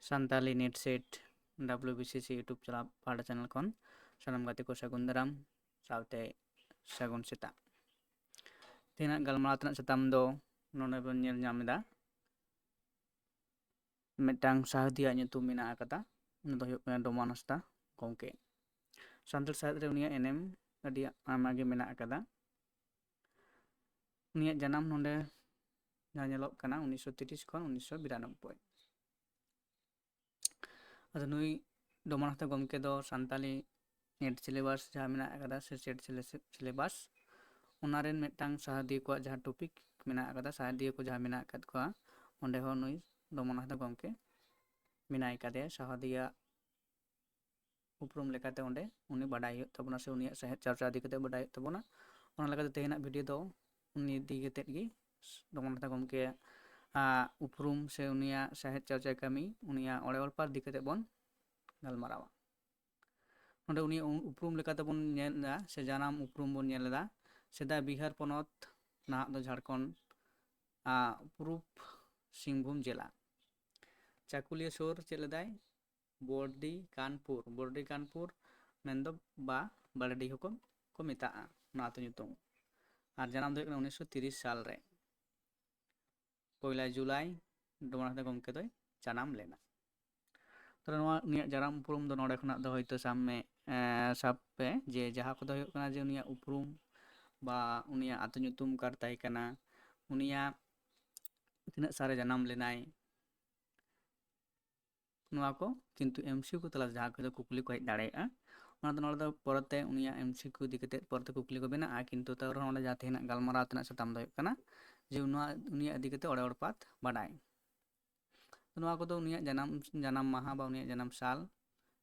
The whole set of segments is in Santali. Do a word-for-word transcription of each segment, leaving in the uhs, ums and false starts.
Santali NET SET WBCC YouTube ᱪᱟᱞᱟᱣ ᱯᱟᱦᱴᱟ ᱪᱮᱱᱮᱞ ᱠᱷᱚᱱ ᱥᱟᱱᱟᱢ ᱜᱟᱛᱮ ᱠᱚ ᱥᱟᱹᱜᱩᱱ ᱫᱟᱨᱟᱢ ᱥᱟᱶᱛᱮ ᱥᱟᱹᱜᱩᱱ ᱥᱮᱛᱟᱜ᱾ ᱛᱮᱦᱮᱧᱟᱜ ᱜᱟᱞᱢᱟᱨᱟᱣ ᱛᱮᱱᱟᱜ ᱥᱟᱛᱟᱢ ᱫᱚ ᱱᱚᱰᱮ ᱵᱚᱱ ᱧᱮᱞ ᱧᱟᱢ ᱮᱫᱟ, ᱢᱤᱫᱴᱟᱝ ᱥᱟᱶᱦᱮᱫᱤᱭᱟᱹᱣᱟᱜ ᱧᱩᱛᱩᱢ ᱢᱮᱱᱟᱜ ᱟᱠᱟᱫᱟ, ᱚᱱᱟ ᱫᱚ ᱦᱩᱭᱩᱜ ᱠᱟᱱᱟ ᱰᱚᱢᱟᱱ ᱦᱟᱸᱥᱫᱟ ᱜᱚᱢᱠᱮ᱾ ᱥᱟᱱᱛᱟᱲ ᱥᱟᱶᱦᱮᱫ ᱨᱮ ᱩᱱᱤᱭᱟᱜ ᱮᱱᱮᱢ ᱟᱹᱰᱤ ᱟᱭᱢᱟ ᱜᱮ ᱢᱮᱱᱟᱜ ᱟᱠᱟᱫᱟ᱾ ᱩᱱᱤᱭᱟᱜ ᱡᱟᱱᱟᱢ ᱱᱚᱰᱮ ᱡᱟᱦᱟᱸ ᱧᱮᱞᱚᱜ ᱠᱟᱱᱟ ᱩᱱᱤᱥᱥᱚ ᱛᱤᱨᱤᱥ ᱠᱷᱚᱱ ᱩᱱᱤᱥᱥᱚ ᱵᱤᱨᱟᱱᱚᱵᱵᱳᱭ᱾ ᱟᱫᱚ ᱱᱩᱭ ᱰᱚᱢᱟᱱ ᱦᱟᱸᱥᱫᱟ ᱜᱚᱢᱠᱮ ᱫᱚ ᱥᱟᱱᱛᱟᱞᱤ NET syllabus ᱡᱟᱦᱟᱸ ᱢᱮᱱᱟᱜ ᱟᱠᱟᱫᱟ ᱥᱮ SET syllabus, ᱚᱱᱟ ᱨᱮᱱ ᱢᱤᱫᱴᱟᱝ ᱥᱟᱶᱦᱮᱫᱤᱭᱟᱹ ᱠᱚᱣᱟᱜ ᱡᱟᱦᱟᱸ topic ᱢᱮᱱᱟᱜ ᱟᱠᱟᱫᱟ, ᱥᱟᱶᱦᱮᱫᱤᱭᱟᱹ ᱠᱚ ᱡᱟᱦᱟᱸ ᱢᱮᱱᱟᱜ ᱟᱠᱟᱫ ᱠᱚᱣᱟ, ᱚᱸᱰᱮ ᱦᱚᱸ ᱱᱩᱭ ᱰᱚᱢᱟᱱ ᱦᱟᱸᱥᱫᱟ ᱜᱚᱢᱠᱮ ᱢᱮᱱᱟᱭ ᱠᱟᱫᱮᱭᱟ᱾ ᱥᱟᱶᱦᱮᱫᱤᱭᱟᱹ ᱩᱯᱨᱩᱢ ᱞᱮᱠᱟᱛᱮ ᱚᱸᱰᱮ ᱩᱱᱤ ᱵᱟᱰᱟᱭ ᱦᱩᱭᱩᱜ ᱛᱟᱵᱚᱱᱟ ᱥᱮ ᱩᱱᱤᱭᱟᱜ ᱥᱟᱶᱦᱮᱫ ᱪᱟᱨᱪᱟ ᱤᱫᱤ ᱠᱟᱛᱮ ᱵᱟᱰᱟᱭ ᱦᱩᱭᱩᱜ ᱛᱟᱵᱚᱱᱟ᱾ ᱚᱱᱟ ᱞᱮᱠᱟᱛᱮ ᱛᱮᱦᱮᱧᱟᱜ video ᱫᱚ ᱩᱱᱤ ᱤᱫᱤ ᱠᱟᱛᱮᱫ ᱜᱮ, ᱰᱚᱢᱟᱱ ᱦᱟᱸᱥᱫᱟ ᱜᱚᱢᱠᱮᱭᱟᱜ ᱩᱯᱨᱩᱢ ᱥᱮ ᱩᱱᱤᱭᱟᱜ ᱥᱟᱶᱦᱮᱫ ᱪᱟᱨᱪᱟ ᱠᱟᱹᱢᱤ, ᱩᱱᱤᱭᱟᱜ ᱚᱲᱮ ᱚᱲᱯᱟᱨ ᱤᱫᱤ ᱠᱟᱛᱮᱫ ᱵᱚᱱ ᱜᱟᱞᱢᱟᱨᱟᱣᱟ᱾ ᱱᱚᱰᱮ ᱩᱱᱤᱭᱟᱜ ᱩᱯᱨᱩᱢ ᱞᱮᱠᱟᱛᱮ ᱵᱚᱱ ᱧᱮᱞ ᱮᱫᱟ ᱥᱮ ᱡᱟᱱᱟᱢ ᱩᱯᱨᱩᱢ ᱵᱚᱱ ᱧᱮᱞ ᱮᱫᱟ, ᱥᱮᱫᱟᱭ ᱵᱤᱦᱟᱨ ᱯᱚᱱᱚᱛ, ᱱᱟᱦᱟᱜ ᱫᱚ ᱡᱷᱟᱲᱠᱷᱚᱸᱰ, ᱟᱜ, ᱯᱩᱨᱩᱵᱽ ᱥᱤᱝᱵᱷᱩᱢ ᱡᱮᱞᱟ᱾ ᱪᱟᱠᱩᱞᱤᱭᱟᱹ ᱥᱩᱨ ᱪᱮᱫ ᱞᱮᱫᱟᱭ? ᱵᱚᱨᱰᱤ ᱠᱟᱱᱯᱩᱨ, ᱵᱚᱨᱰᱤ ᱠᱟᱱᱯᱩᱨ ᱢᱮᱱᱫᱚ ᱵᱟ ᱵᱟᱲᱰᱤ ᱦᱚᱸᱠᱚ ᱠᱚ ᱢᱮᱛᱟᱜᱼᱟ ᱚᱱᱟ ᱟᱹᱛᱩ ᱧᱩᱛᱩᱢ᱾ ᱟᱨ ᱡᱟᱱᱟᱢ ᱫᱚ ᱦᱩᱭᱩᱜ ᱠᱟᱱᱟ ᱩᱱᱤᱥᱥᱚ ᱛᱤᱨᱤᱥ ᱥᱟᱞ ᱨᱮ, ᱯᱚᱭᱞᱟ ᱡᱩᱞᱟᱭ ᱰᱚᱢᱟᱱ ᱦᱟᱸᱥᱫᱟ ᱜᱚᱢᱠᱮ ᱫᱚᱭ ᱡᱟᱱᱟᱢ ᱞᱮᱱᱟ᱾ ᱛᱟᱦᱞᱮ ᱱᱚᱣᱟ ᱩᱱᱤᱭᱟᱜ ᱡᱟᱱᱟᱢ ᱩᱯᱨᱩᱢ ᱫᱚ ᱱᱚᱰᱮ ᱠᱷᱚᱱᱟᱜ ᱫᱚ ᱦᱚᱭᱛᱳ ᱥᱟᱵ ᱢᱮ, ᱮᱸ, ᱥᱟᱵ ᱯᱮ ᱡᱮ ᱡᱟᱦᱟᱸ ᱠᱚᱫᱚ ᱦᱩᱭᱩᱜ ᱠᱟᱱᱟ ᱡᱮ ᱩᱱᱤᱭᱟᱜ ᱩᱯᱨᱩᱢ ᱵᱟ ᱩᱱᱤᱭᱟᱜ ᱟᱹᱛᱩ ᱧᱩᱛᱩᱢ ᱚᱠᱟᱨᱮ ᱛᱟᱦᱮᱸ ᱠᱟᱱᱟ, ᱩᱱᱤᱭᱟᱜ ᱛᱤᱱᱟᱹᱜ ᱥᱟᱞ ᱨᱮ ᱡᱟᱱᱟᱢ ᱞᱮᱱᱟᱭ, ᱱᱚᱣᱟ ᱠᱚ ᱠᱤᱱᱛᱩ MCQ ᱛᱟᱞᱟᱛᱮ ᱡᱟᱦᱟᱸ ᱠᱚᱫᱚ ᱠᱩᱠᱞᱤ ᱠᱚ ᱦᱮᱡ ᱫᱟᱲᱮᱭᱟᱜᱼᱟ᱾ ᱚᱱᱟ ᱫᱚ ᱱᱚᱰᱮ ᱫᱚ ᱯᱚᱨᱮᱛᱮ ᱩᱱᱤᱭᱟᱜ MCQ ᱤᱫᱤ ᱠᱟᱛᱮ ᱯᱚᱨᱮᱛᱮ ᱠᱩᱠᱞᱤ ᱠᱚ ᱵᱮᱱᱟᱜᱼᱟ, ᱠᱤᱱᱛᱩ ᱛᱟᱣ ᱨᱮᱦᱚᱸ ᱱᱚᱰᱮ ᱡᱟᱦᱟᱸ ᱛᱮᱦᱮᱧᱟᱜ ᱜᱟᱞᱢᱟᱨᱟᱣ ᱛᱮᱱᱟᱜ ᱥᱟᱛᱟᱢ ᱫᱚ ᱦᱩᱭᱩᱜ ᱠᱟᱱᱟ ᱡᱮ ᱱᱚᱣᱟ ᱩᱱᱤᱭᱟᱜ ᱤᱫᱤ ᱠᱟᱛᱮ ᱚᱲᱮ ᱚᱲᱯᱟᱛ ᱵᱟᱰᱟᱭ᱾ ᱱᱚᱣᱟ ᱠᱚᱫᱚ ᱩᱱᱤᱭᱟᱜ ᱡᱟᱱᱟᱢ, ᱡᱟᱱᱟᱢ ᱢᱟᱦᱟ ᱵᱟ ᱩᱱᱤᱭᱟᱜ ᱡᱟᱱᱟᱢ ᱥᱟᱞ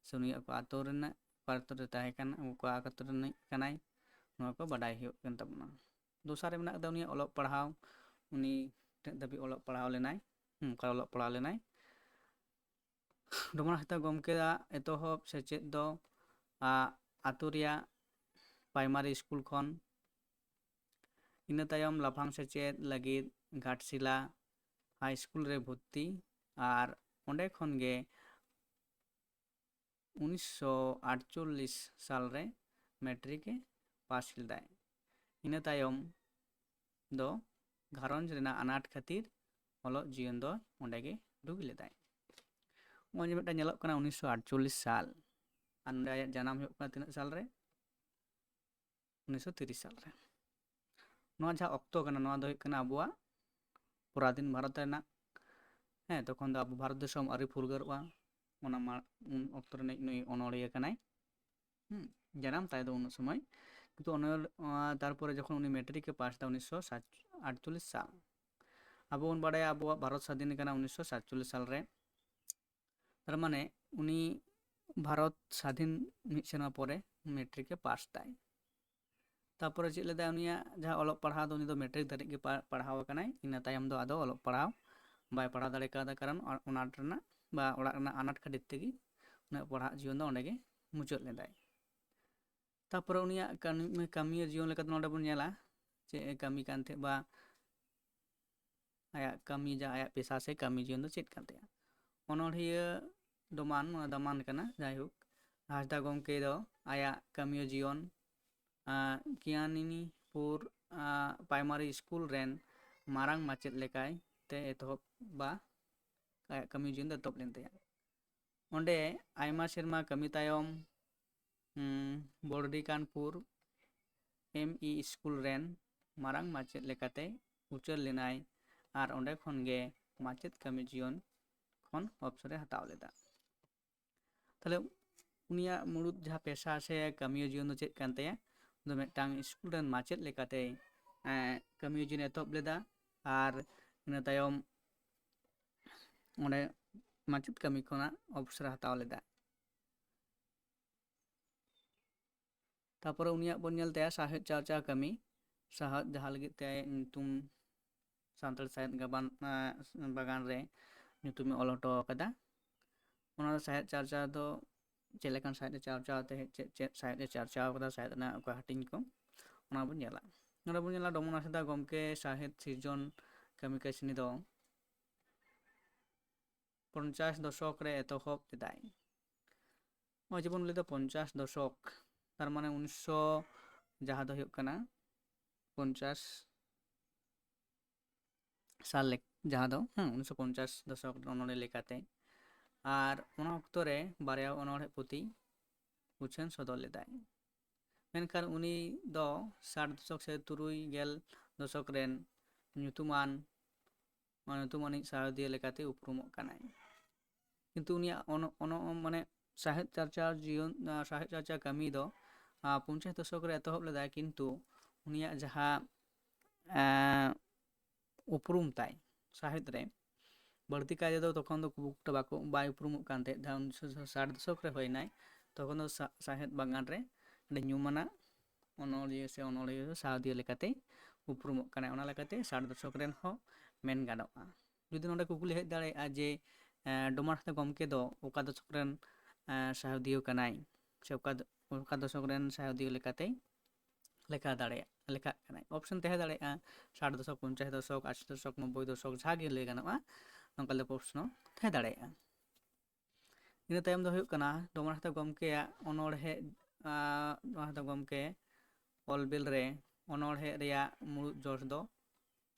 ᱥᱮ ᱩᱱᱤᱭᱟᱜ ᱚᱠᱟ ᱟᱛᱳ ᱨᱮᱱᱟᱜ, ᱚᱠᱟ ᱟᱛᱳ ᱨᱮ ᱛᱟᱦᱮᱸ ᱠᱟᱱᱟ, ᱚᱠᱟ ᱟᱛᱳ ᱨᱤᱱᱤᱡ ᱠᱟᱱᱟᱭ, ᱱᱚᱣᱟ ᱠᱚ ᱵᱟᱰᱟᱭ ᱦᱩᱭᱩᱜ ᱠᱟᱱ ᱛᱟᱵᱚᱱᱟ᱾ ᱫᱚᱥᱟᱨ ᱨᱮ ᱢᱮᱱᱟᱜ ᱠᱟᱫᱟ ᱩᱱᱤᱭᱟᱜ ᱚᱞᱚᱜ ᱯᱟᱲᱦᱟᱣ, ᱩᱱᱤ ᱛᱤᱱᱟᱹᱜ ᱫᱷᱟᱹᱵᱤᱡ ᱚᱞᱚᱜ ᱯᱟᱲᱦᱟᱣ ᱞᱮᱱᱟᱭ, ᱦᱩᱸ, ᱚᱠᱟ ᱚᱞᱚᱜ ᱯᱟᱲᱦᱟᱣ ᱞᱮᱱᱟᱭ᱾ ᱰᱚᱢᱟᱱ ᱦᱟᱸᱥᱫᱟ ᱜᱚᱢᱠᱮᱭᱟᱜ ᱮᱛᱚᱦᱚᱵ ᱥᱮᱪᱮᱫ ᱫᱚ, ᱟ, ᱟᱛᱳ ᱨᱮᱭᱟᱜ primary school ᱠᱷᱚᱱ᱾ ᱤᱱᱟᱹ ᱛᱟᱭᱚᱢ ᱞᱟᱯᱷᱟᱝ ᱥᱮᱪᱮᱫ ᱞᱟᱹᱜᱤᱫ ᱜᱷᱟᱴᱥᱤᱞᱟ high school ᱨᱮ ᱵᱷᱚᱨᱛᱤ ᱟᱨ ᱚᱸᱰᱮ ᱠᱷᱚᱱ ᱜᱮ ᱩᱱᱤᱥᱥᱚ ᱟᱴᱪᱚᱞᱞᱤᱥ ᱥᱟᱞ ᱨᱮ ᱢᱮᱴᱨᱤᱠ ᱮ ᱯᱟᱥ ᱞᱮᱫᱟᱭ᱾ ᱤᱱᱟᱹ ᱛᱟᱭᱚᱢ ᱫᱚ ᱜᱷᱟᱨᱚᱸᱡᱽ ᱨᱮᱱᱟᱜ ᱟᱱᱟᱴ ᱠᱷᱟᱹᱛᱤᱨ ᱚᱞᱚᱜ ᱡᱤᱭᱚᱱ ᱫᱚ ᱚᱸᱰᱮ ᱜᱮ ᱰᱩᱜᱤ ᱞᱮᱫᱟᱭ᱾ ᱱᱚᱜᱼᱚᱭ ᱡᱮ ᱢᱤᱫᱴᱟᱝ ᱧᱮᱞᱚᱜ ᱠᱟᱱᱟ ᱩᱱᱤᱥᱥᱚ ᱟᱴᱪᱚᱞᱞᱤᱥ ᱥᱟᱞ, ᱟᱨ ᱱᱚᱰᱮ ᱟᱭᱟᱜ ᱡᱟᱱᱟᱢ ᱦᱩᱭᱩᱜ ᱠᱟᱱᱟ ᱛᱤᱱᱟᱹᱜ ᱥᱟᱞ ᱨᱮ? ᱩᱱᱤᱥᱥᱚ ᱛᱤᱨᱤᱥ ᱥᱟᱞ ᱨᱮ᱾ ᱱᱚᱣᱟ ᱡᱟᱦᱟᱸ ᱚᱠᱛᱚ ᱠᱟᱱᱟ, ᱱᱚᱣᱟ ᱫᱚ ᱦᱩᱭᱩᱜ ᱠᱟᱱᱟ ᱟᱵᱚᱣᱟᱜ ᱯᱚᱨᱟᱫᱷᱤᱱ ᱵᱷᱟᱨᱚᱛ ᱨᱮᱱᱟᱜ, ᱦᱮᱸ, ᱛᱚᱠᱷᱚᱱ ᱫᱚ ᱟᱵᱚ ᱵᱷᱟᱨᱚᱛ ᱫᱤᱥᱚᱢ ᱟᱹᱣᱨᱤ ᱯᱷᱩᱨᱜᱟᱹᱞᱚᱜᱼᱟ, ᱚᱱᱟ ᱢᱟ-, ᱩᱱ ᱚᱠᱛᱚ ᱨᱤᱱᱤᱡ ᱱᱩᱭ ᱚᱱᱚᱲᱦᱤᱭᱟᱹ ᱠᱟᱱᱟᱭ᱾ ᱦᱩᱸ, ᱡᱟᱱᱟᱢ ᱛᱟᱭ ᱫᱚ ᱩᱱ ᱥᱚᱢᱚᱭ᱾ ᱠᱤᱱᱛᱩ ᱚᱱᱚᱞ-, ᱚᱱᱟ ᱛᱟᱨᱯᱚᱨᱮ ᱡᱚᱠᱷᱚᱱ ᱩᱱᱤ ᱢᱮᱴᱨᱤᱠ ᱮ ᱯᱟᱥ ᱮᱫᱟ ᱩᱱᱤᱥᱥᱚ ᱟᱴᱪᱚᱞᱞᱤᱥ ᱥᱟᱞ, ᱟᱵᱚ ᱵᱚᱱ ᱵᱟᱲᱟᱭᱟ ᱟᱵᱚᱣᱟᱜ ᱵᱷᱟᱨᱚᱛ ᱥᱟᱫᱷᱤᱱ ᱠᱟᱱᱟ ᱩᱱᱤᱥᱥᱚ ᱥᱟᱛᱪᱚᱞᱞᱤᱥ ᱥᱟᱞ ᱨᱮ᱾ ᱛᱟᱨ ᱢᱟᱱᱮ ᱩᱱᱤ ᱵᱷᱟᱨᱚᱛ ᱥᱟᱫᱷᱤᱱ ᱢᱤᱫ ᱥᱮᱨᱢᱟ ᱯᱚᱨᱮ ᱢᱮᱴᱨᱤᱠ ᱮ ᱯᱟᱥ ᱫᱟᱭ᱾ ᱛᱟᱨᱯᱚᱨᱮ ᱪᱮᱫ ᱞᱮᱫᱟᱭ, ᱩᱱᱤᱭᱟᱜ ᱡᱟᱦᱟᱸ ᱚᱞᱚᱜ ᱯᱟᱲᱦᱟᱣ ᱫᱚ, ᱩᱱᱤ ᱫᱚ ᱢᱮᱴᱨᱤᱠ ᱫᱷᱟᱹᱨᱤᱡ ᱜᱮ ᱯᱟ-, ᱯᱟᱲᱦᱟᱣ ᱟᱠᱟᱱᱟᱭ᱾ ᱤᱱᱟᱹ ᱛᱟᱭᱚᱢ ᱫᱚ ᱟᱫᱚ ᱚᱞᱚᱜ ᱯᱟᱲᱦᱟᱣ ᱵᱟᱭ ᱯᱟᱲᱦᱟᱣ ᱫᱟᱲᱮ ᱠᱟᱣᱫᱟ, ᱠᱟᱨᱚᱱ ᱟ-, ᱟᱱᱟᱴ ᱨᱮᱱᱟᱜ ᱵᱟ ᱚᱲᱟᱜ ᱨᱮᱱᱟᱜ ᱟᱱᱟᱴ ᱠᱷᱟᱹᱛᱤᱨ ᱛᱮᱜᱮ ᱩᱱᱤᱭᱟᱜ ᱯᱟᱲᱦᱟᱜ ᱡᱤᱭᱚᱱ ᱫᱚ ᱚᱸᱰᱮ ᱜᱮ ᱢᱩᱪᱟᱹᱫ ᱞᱮᱫᱟᱭ᱾ ᱛᱟᱨᱯᱚᱨᱮ ᱩᱱᱤᱭᱟᱜ ᱠᱟᱹᱢᱤ, ᱠᱟᱹᱢᱤᱭᱟᱹ ᱡᱤᱭᱚᱱ ᱞᱮᱠᱟᱛᱮ ᱱᱚᱰᱮ ᱵᱚᱱ ᱧᱮᱞᱟ ᱪᱮᱫ ᱮ ᱠᱟᱹᱢᱤ ᱠᱟᱱ ᱛᱟᱦᱮᱸᱫ ᱵᱟ ᱟᱭᱟᱜ ᱠᱟᱹᱢᱤ, ᱡᱟ ᱟᱭᱟᱜ ᱯᱮᱥᱟ ᱥᱮ ᱠᱟᱹᱢᱤ ᱡᱤᱭᱚᱱ ᱫᱚ ᱪᱮᱫ ᱠᱟᱱ ᱛᱟᱭᱟ᱾ ᱚᱱᱚᱲᱦᱤᱭᱟᱹ ᱫᱚᱢᱟᱱ, ᱱᱚᱣᱟ ᱫᱟᱢᱟᱱ ᱠᱟᱱᱟ, ᱡᱟᱭᱦᱳᱠ, ᱦᱟᱸᱥᱫᱟ ᱜᱚᱢᱠᱮ ᱫᱚ ᱟᱭᱟᱜ ᱠᱟᱹᱢᱤᱭᱟᱹ ᱡᱤᱭᱚᱱ, ᱟᱸ, ᱠᱤᱭᱟᱱᱤᱱᱤᱯᱩᱨ, ᱟᱸ, ᱯᱨᱟᱭᱢᱟᱨᱤ ᱥᱠᱩᱞ ᱨᱮᱱ ᱢᱟᱨᱟᱝ ᱢᱟᱪᱮᱫ ᱞᱮᱠᱟᱭ ᱛᱮ ᱮᱛᱚᱦᱚᱵ ᱵᱟ ᱟᱭᱟᱜ ᱠᱟᱹᱢᱤ ᱡᱤᱭᱚᱱ ᱫᱚ ᱮᱛᱚᱦᱚᱵ ᱞᱮᱱ ᱛᱟᱭᱟ᱾ ᱚᱸᱰᱮ ᱟᱭᱢᱟ ᱥᱮᱨᱢᱟ ᱠᱟᱹᱢᱤ ᱛᱟᱭᱚᱢ, ᱩᱸ, ᱵᱚᱲᱰᱤᱠᱟᱱᱯᱩᱨ ᱮᱢ ᱤ ᱥᱠᱩᱞ ᱨᱮᱱ ᱢᱟᱨᱟᱝ ᱢᱟᱪᱮᱫ ᱞᱮᱠᱟᱛᱮ ᱩᱪᱟᱹᱲ ᱞᱮᱱᱟᱭ ᱟᱨ ᱚᱸᱰᱮ ᱠᱷᱚᱱ ᱜᱮ ᱢᱟᱪᱮᱫ ᱠᱟᱹᱢᱤ ᱡᱤᱭᱚᱱ ᱠᱷᱚᱱ ᱚᱵᱥᱚᱨᱮ ᱦᱟᱛᱟᱣ ᱞᱮᱫᱟ᱾ ᱛᱟᱦᱞᱮ ᱩᱱᱤᱭᱟᱜ ᱢᱩᱲᱩᱫ ᱡᱟᱦᱟᱸ ᱯᱮᱥᱟ ᱥᱮ ᱠᱟᱹᱢᱤᱭᱟᱹ ᱡᱤᱭᱚᱱ ᱫᱚ ᱪᱮᱫ ᱠᱟᱱ ᱛᱟᱭᱟ? ᱩᱱᱤ ᱫᱚ ᱢᱤᱫᱴᱟᱝ ᱥᱠᱩᱞ ᱨᱮᱱ ᱢᱟᱪᱮᱫ ᱞᱮᱠᱟᱛᱮ, ᱮᱸ, ᱠᱟᱹᱢᱤᱭᱟᱹ ᱡᱤᱭᱚᱱ ᱮᱛᱚᱦᱚᱵ ᱞᱮᱫᱟ ᱟᱨ ᱤᱱᱟᱹ ᱛᱟᱭᱚᱢ ᱚᱸᱰᱮ ᱢᱟᱪᱮᱫ ᱠᱟᱹᱢᱤ ᱠᱷᱚᱱᱟᱜ ᱚᱵᱥᱚᱨ ᱦᱟᱛᱟᱣ ᱞᱮᱫᱟ᱾ ᱛᱟᱯᱚᱨᱮ ᱩᱱᱤᱭᱟᱜ ᱵᱚᱱ ᱧᱮᱞ ᱛᱟᱭᱟ ᱥᱟᱶᱦᱮᱫ ᱪᱟᱨᱪᱟᱣ ᱠᱟᱹᱢᱤ, ᱥᱟᱶᱦᱮᱫ ᱡᱟᱦᱟᱸ ᱞᱟᱹᱜᱤᱫ ᱛᱮ ᱧᱩᱛᱩᱢ ᱥᱟᱱᱛᱟᱲ ᱥᱟᱶᱦᱮᱫ ᱜᱟᱵᱟᱱ, ᱮᱸ, ᱵᱟᱜᱟᱱ ᱨᱮ ᱧᱩᱛᱩᱢᱮ ᱚᱞ ᱦᱚᱴᱚ ᱟᱠᱟᱫᱟ᱾ ᱚᱱᱟ ᱫᱚ ᱥᱟᱶᱦᱮᱫ ᱪᱟᱨᱪᱟᱣ ᱫᱚ ᱪᱮᱫ ᱞᱮᱠᱟᱱ ᱥᱟᱶᱦᱮᱫ ᱮ ᱪᱟᱨᱪᱟᱣ ᱛᱟᱦᱮᱸᱫ, ᱪᱮᱫ ᱪᱮᱫ ᱥᱟᱶᱦᱮᱫ ᱮ ᱪᱟᱨᱪᱟᱣ ᱟᱠᱟᱫᱟ, ᱥᱟᱶᱦᱮᱫ ᱨᱮᱱᱟᱜ ᱚᱠᱟ ᱦᱟᱹᱴᱤᱧ ᱠᱚ, ᱚᱱᱟ ᱵᱚᱱ ᱧᱮᱞᱟ᱾ ᱱᱚᱰᱮ ᱵᱚᱱ ᱧᱮᱞᱟ ᱰᱚᱢᱚᱱ ᱦᱟᱸᱥᱫᱟ ᱜᱚᱢᱠᱮ ᱥᱟᱶᱦᱮᱫ ᱥᱤᱨᱡᱚᱱ ᱠᱟᱹᱢᱤ ᱠᱟᱹᱥᱱᱤ ᱫᱚ ᱯᱚᱧᱪᱟᱥ ᱫᱚᱥᱚᱠ ᱨᱮ ᱮᱛᱚᱦᱚᱵ ᱞᱮᱫᱟᱭ᱾ ᱱᱚᱜᱼᱚᱭ ᱡᱮᱵᱚᱱ ᱞᱟᱹᱭᱫᱟ ᱯᱚᱧᱪᱟᱥ ᱫᱚᱥᱚᱠ, ᱛᱟᱨ ᱢᱟᱱᱮ ᱩᱱᱤᱥᱥᱚ, ᱡᱟᱦᱟᱸ ᱫᱚ ᱦᱩᱭᱩᱜ ᱠᱟᱱᱟ ᱯᱚᱧᱪᱟᱥ ᱥᱟᱞ ᱞᱮᱠ-, ᱡᱟᱦᱟᱸ ᱫᱚ, ᱦᱮᱸ, ᱩᱱᱤᱥᱥᱚ ᱯᱚᱧᱪᱟᱥ ᱫᱚᱥᱚᱠ ᱨᱮ ᱚᱱᱚᱬᱦᱮ ᱞᱮᱠᱟᱛᱮ᱾ ᱟᱨ ᱚᱱᱟ ᱚᱠᱛᱚ ᱨᱮ ᱵᱟᱨᱭᱟ ᱚᱱᱚᱬᱦᱮ ᱯᱩᱛᱷᱤ ᱩᱪᱷᱟᱹᱱ ᱥᱚᱫᱚᱨ ᱞᱮᱫᱟᱭ᱾ ᱢᱮᱱᱠᱷᱟᱱ ᱩᱱᱤ ᱫᱚ ᱥᱟᱴ ᱫᱚᱥᱚᱠ ᱥᱮ ᱛᱩᱨᱩᱭ ᱜᱮᱞ ᱫᱚᱥᱚᱠ ᱨᱮᱱ ᱧᱩᱛᱩᱢᱟᱱ, ᱧᱩᱛᱩᱢᱟᱱᱤᱡ ᱥᱟᱶᱦᱮᱫᱤᱭᱟᱹ ᱞᱮᱠᱟᱛᱮ ᱩᱯᱨᱩᱢᱚᱜ ᱠᱟᱱᱟᱭ᱾ ᱠᱤᱱᱛᱩ ᱩᱱᱤᱭᱟᱜ ᱚᱱ-, ᱚᱱ-, ᱢᱟᱱᱮ ᱥᱟᱶᱦᱮᱫ ᱪᱟᱨᱪᱟᱣ ᱡᱤᱭᱚᱱ, ᱟᱸ, ᱥᱟᱶᱦᱮᱫ ᱪᱟᱨᱪᱟᱣ ᱠᱟᱹᱢᱤ ᱫᱚ, ᱟᱸ, ᱯᱚᱧᱪᱟᱥ ᱫᱚᱥᱚᱠ ᱨᱮ ᱮᱛᱚᱦᱚᱵ ᱞᱮᱫᱟᱭ, ᱠᱤᱱᱛᱩ ᱩᱱᱤᱭᱟᱜ ᱡᱟᱦᱟᱸ, ᱟᱸ, ᱩᱯᱨᱩᱢ ᱛᱟᱭ ᱥᱟᱶᱦᱮᱫ ᱨᱮ, ᱵᱟᱹᱲᱛᱤ ᱠᱟᱭ ᱛᱮᱫᱚ ᱛᱚᱠᱷᱚᱱ ᱫᱚ ᱠᱷᱩᱵ ᱮᱠᱴᱟ ᱵᱟᱠᱚ, ᱵᱟᱭ ᱩᱯᱨᱩᱢᱚᱜ ᱠᱟᱱ ᱛᱟᱦᱮᱸᱫ᱾ ᱡᱟᱦᱟᱸ ᱩᱱᱤᱥᱥᱚ ᱥᱟᱴ ᱫᱚᱥᱚᱠ ᱨᱮ ᱦᱩᱭᱱᱟᱭ, ᱛᱚᱠᱷᱚᱱ ᱫᱚ ᱥᱟ-, ᱥᱟᱶᱦᱮᱫ ᱵᱟᱜᱟᱱ ᱨᱮ ᱟᱹᱰᱤ ᱧᱩᱢᱟᱱᱟᱜ ᱚᱱᱚᱞᱤᱭᱟᱹ ᱥᱮ ᱚᱱᱚᱲᱦᱤᱭᱟᱹ ᱥᱟᱶᱦᱮᱫᱤᱭᱟᱹ ᱞᱮᱠᱟᱛᱮᱭ ᱩᱯᱨᱩᱢᱚᱜ ᱠᱟᱱᱟᱭ᱾ ᱚᱱᱟ ᱞᱮᱠᱟᱛᱮ ᱥᱟᱴ ᱫᱚᱥᱚᱠ ᱨᱮᱱ ᱦᱚᱸ ᱢᱮᱱ ᱜᱟᱱᱚᱜᱼᱟ᱾ ᱡᱩᱫᱤ ᱱᱚᱰᱮ ᱠᱩᱠᱞᱤ ᱦᱮᱡ ᱫᱟᱲᱮᱭᱟᱜᱼᱟ ᱡᱮ, ᱮᱸ, ᱰᱚᱢᱟᱨ ᱦᱟᱸᱥᱫᱟ ᱜᱚᱢᱠᱮ ᱫᱚ ᱚᱠᱟ ᱫᱚᱥᱚᱠ ᱨᱮᱱ, ᱮᱸ, ᱥᱟᱶᱦᱮᱫᱤᱭᱟᱹ ᱠᱟᱱᱟᱭ, ᱥᱮ ᱚᱠᱟ ᱫᱚ, ᱚᱠᱟ ᱫᱚᱥᱚᱠ ᱨᱮᱱ ᱥᱟᱶᱦᱮᱫᱤᱭᱟᱹ ᱞᱮᱠᱟᱛᱮᱭ ᱞᱮᱠᱷᱟ ᱫᱟᱲᱮᱭᱟᱜ, ᱞᱮᱠᱷᱟᱜ ᱠᱟᱱᱟᱭ? ᱚᱯᱥᱮᱱ ᱛᱟᱦᱮᱸ ᱫᱟᱲᱮᱭᱟᱜᱼᱟ ᱥᱟᱴ ᱫᱚᱥᱚᱠ, ᱯᱚᱧᱪᱟᱥ ᱫᱚᱥᱚᱠ, ᱟᱥᱤ ᱫᱚᱥᱚᱠ, ᱱᱚᱵᱵᱳᱭ ᱫᱚᱥᱚᱠ, ᱡᱟᱦᱟᱸ ᱜᱮ ᱞᱟᱹᱭ ᱜᱟᱱᱚᱜᱼᱟ, ᱱᱚᱝᱠᱟ ᱞᱮᱠᱟ ᱯᱨᱚᱥᱱᱚ ᱛᱟᱦᱮᱸ ᱫᱟᱲᱮᱭᱟᱜᱼᱟ᱾ ᱤᱱᱟᱹ ᱛᱟᱭᱚᱢ ᱫᱚ ᱦᱩᱭᱩᱜ ᱠᱟᱱᱟ ᱰᱚᱢᱟᱨ ᱦᱟᱸᱥᱫᱟ ᱜᱚᱢᱠᱮᱭᱟᱜ ᱚᱱᱚᱬᱦᱮ, ᱟᱸ, ᱰᱚᱢᱟᱨ ᱦᱟᱸᱥᱫᱟ ᱜᱚᱢᱠᱮ ᱚᱞ ᱵᱤᱞ ᱨᱮ ᱚᱱᱚᱬᱦᱮ ᱨᱮᱭᱟᱜ ᱢᱩᱲᱩᱫ ᱡᱚᱥ ᱫᱚ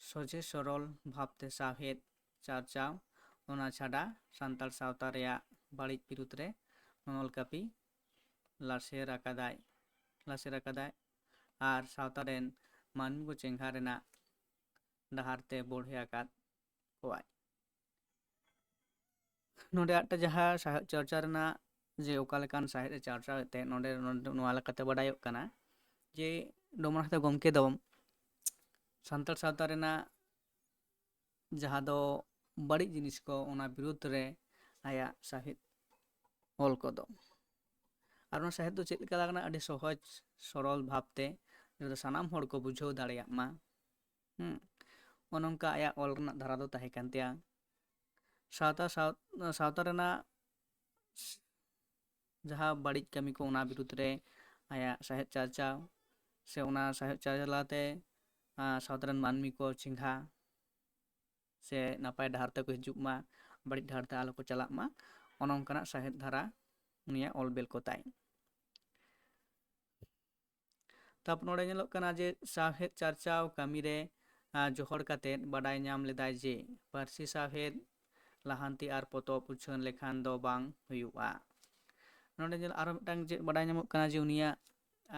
ᱥᱚᱡᱷᱮ ᱥᱚᱨᱚᱞ ᱵᱷᱟᱵᱽᱛᱮ ᱥᱟᱶᱦᱮᱫ ᱪᱟᱨᱪᱟᱣ, ᱚᱱᱟ ᱪᱷᱟᱰᱟ ᱥᱟᱱᱛᱟᱲ ᱥᱟᱶᱛᱟ ᱨᱮᱭᱟᱜ ᱵᱟᱹᱲᱤᱡ ᱵᱤᱨᱩᱫᱽ ᱨᱮ ᱱᱚᱱᱚᱞ ᱠᱟᱹᱯᱤ ᱞᱟᱥᱮᱨ ᱟᱠᱟᱫᱟᱭ, ᱞᱟᱥᱮᱨ ᱟᱠᱟᱫᱟᱭ ᱟᱨ ᱥᱟᱶᱛᱟ ᱨᱮᱱ ᱢᱟᱹᱱᱢᱤ ᱠᱚ ᱪᱮᱸᱜᱷᱟ ᱨᱮᱱᱟᱜ ᱰᱟᱦᱟᱨ ᱛᱮ ᱵᱚᱲᱦᱮ ᱟᱠᱟᱫ ᱠᱚᱣᱟᱭ᱾ ᱱᱚᱰᱮ ᱟᱨᱴᱟ ᱡᱟᱦᱟᱸ ᱥᱟᱶᱦᱮᱫ ᱪᱟᱨᱪᱟᱣ ᱨᱮᱱᱟᱜ, ᱡᱮ ᱚᱠᱟ ᱞᱮᱠᱟᱱ ᱥᱟᱶᱦᱮᱫ ᱮ ᱪᱟᱨᱪᱟᱣᱮᱫ ᱛᱟᱦᱮᱸᱫ, ᱱᱚᱰᱮ, ᱱᱚᱰᱮ ᱱᱚᱣᱟ ᱞᱮᱠᱟᱛᱮ ᱵᱟᱰᱟᱭᱚᱜ ᱠᱟᱱᱟ ᱡᱮ ᱰᱚᱢᱟᱨ ᱦᱟᱸᱥᱫᱟ ᱜᱚᱢᱠᱮ ᱫᱚ ᱥᱟᱱᱛᱟᱲ ᱥᱟᱶᱛᱟ ᱨᱮᱱᱟᱜ ᱡᱟᱦᱟᱸ ᱫᱚ ᱵᱟᱹᱲᱤᱡ ᱡᱤᱱᱤᱥ ᱠᱚ, ᱚᱱᱟ ᱵᱤᱨᱩᱫᱽ ᱨᱮ ᱟᱭᱟᱜ ᱥᱟᱶᱦᱮᱫ ᱚᱞ ᱠᱚᱫᱚ᱾ ᱟᱨ ᱚᱱᱟ ᱥᱟᱶᱦᱮᱫ ᱫᱚ ᱪᱮᱫ ᱞᱮᱠᱟ ᱞᱮᱠᱟᱱᱟ? ᱟᱹᱰᱤ ᱥᱚᱦᱚᱡᱽ ᱥᱚᱨᱚᱞ ᱵᱷᱟᱵᱽᱛᱮ, ᱡᱟᱦᱟᱸ ᱫᱚ ᱥᱟᱱᱟᱢ ᱦᱚᱲ ᱠᱚ ᱵᱩᱡᱷᱟᱹᱣ ᱫᱟᱲᱮᱭᱟᱜ ᱢᱟ᱾ ᱦᱩᱸ, ᱚᱱᱮ ᱚᱱᱠᱟ ᱟᱭᱟᱜ ᱚᱞ ᱨᱮᱱᱟᱜ ᱫᱷᱟᱨᱟ ᱫᱚ ᱛᱟᱦᱮᱸ ᱠᱟᱱ ᱛᱟᱭᱟ᱾ ᱥᱟᱶᱛᱟ, ᱥᱟᱶ-, ᱥᱟᱶᱛᱟ ᱨᱮᱱᱟᱜ ᱡᱟᱦᱟᱸ ᱵᱟᱹᱲᱤᱡ ᱠᱟᱹᱢᱤ ᱠᱚ, ᱚᱱᱟ ᱵᱤᱨᱩᱫᱽ ᱨᱮ ᱟᱭᱟᱜ ᱥᱟᱶᱦᱮᱫ ᱪᱟᱨᱪᱟᱣ, ᱥᱮ ᱚᱱᱟ ᱥᱟᱶᱦᱮᱫ ᱪᱟᱨᱪᱟᱣ ᱛᱟᱞᱟᱛᱮ, ᱟᱸ, ᱥᱟᱶᱛᱟ ᱨᱮᱱ ᱢᱟᱹᱱᱢᱤ ᱠᱚ ᱪᱮᱸᱜᱷᱟ ᱥᱮ ᱱᱟᱯᱟᱭ ᱰᱟᱦᱟᱨ ᱛᱮᱠᱚ ᱦᱤᱡᱩᱜ ᱢᱟ, ᱵᱟᱹᱲᱤᱡ ᱰᱟᱦᱟᱨ ᱛᱮ ᱟᱞᱚ ᱠᱚ ᱪᱟᱞᱟᱜ ᱢᱟ, ᱚᱱᱮ ᱚᱱᱠᱟᱱᱟᱜ ᱥᱟᱶᱦᱮᱫ ᱫᱷᱟᱨᱟ ᱩᱱᱤᱭᱟᱜ ᱚᱞ ᱵᱮᱞ ᱠᱚ ᱛᱟᱭ᱾ ᱛᱟᱨᱯᱚᱨ ᱱᱚᱰᱮ ᱧᱮᱞᱚᱜ ᱠᱟᱱᱟ ᱡᱮ ᱥᱟᱶᱦᱮᱫ ᱪᱟᱨᱪᱟᱣ ᱠᱟᱹᱢᱤ ᱨᱮ, ᱟᱸ, ᱡᱚᱦᱚᱲ ᱠᱟᱛᱮ ᱵᱟᱰᱟᱭ ᱧᱟᱢ ᱞᱮᱫᱟᱭ ᱡᱮ ᱯᱟᱹᱨᱥᱤ ᱥᱟᱶᱦᱮᱫ ᱞᱟᱦᱟᱱᱛᱤ ᱟᱨ ᱯᱚᱛᱚᱵ ᱩᱪᱷᱟᱹᱱ ᱞᱮᱠᱷᱟᱱ ᱫᱚ ᱵᱟᱝ ᱦᱩᱭᱩᱜᱼᱟ᱾ ᱱᱚᱰᱮ ᱧᱮᱞ ᱟᱨᱚ ᱢᱤᱫᱴᱟᱝ ᱪᱮᱫ ᱵᱟᱰᱟᱭ ᱧᱟᱢᱚᱜ ᱠᱟᱱᱟ ᱡᱮ ᱩᱱᱤᱭᱟᱜ,